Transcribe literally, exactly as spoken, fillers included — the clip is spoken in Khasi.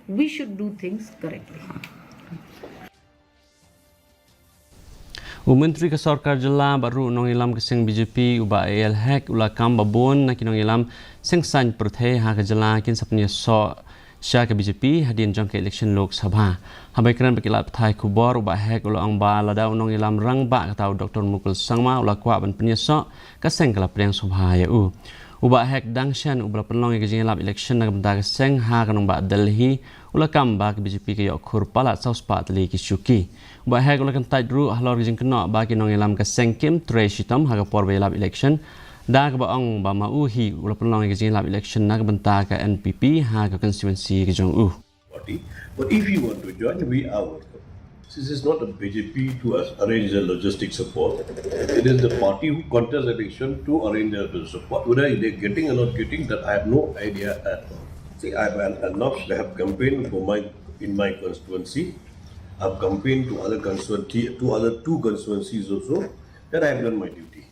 We should do things correctly. U Myntri ka Sorkar Jylla bad ruh u nongïalam ka seng B J P u Bah A L Hek u la kam ba bun na ki nongïalam seng saiñ pyrthei ha ka jylla kin sa pynïasoh sha ka B J P hadien jong ka election Lok Sabha. Haba kren bad ki lad pathai khubor u Bah Hek u la ong ba lada u nongïalam rangbah kata u Doctor Mukul Sangma u la kwah ban pynïasoh, ka seng ka la pdiang sngewbha ïa u. U Bah Hek dang shen uba la pynlong ïa ka jingïalap election na ka bynta ka seng ha ka nongbah Delhi u la kam ba ka B J P ka ïoh khur palat saw spah tylli ki shuki. U Bah Hek u la kyntait ruh halor ka jingkynnoh ba ki nongïalam ka seng kim trei shitom ha ka por ba ïalap election, da kaba ong ba ma u hi u la pynlong ïa ka jingïalap election na ka bynta ka N P P ha ka constituency ka jong u. Party. But if you want to join, we are welcome. This is not a B J P to us arrange the logistic support. It is the party who contests election to arrange the support. Whether they're getting or not getting, that I have no idea at all. See, I have an- enough. I have campaigned for my in my constituency. I've campaigned to other constituency, to other two constituencies also. That I have done my duty.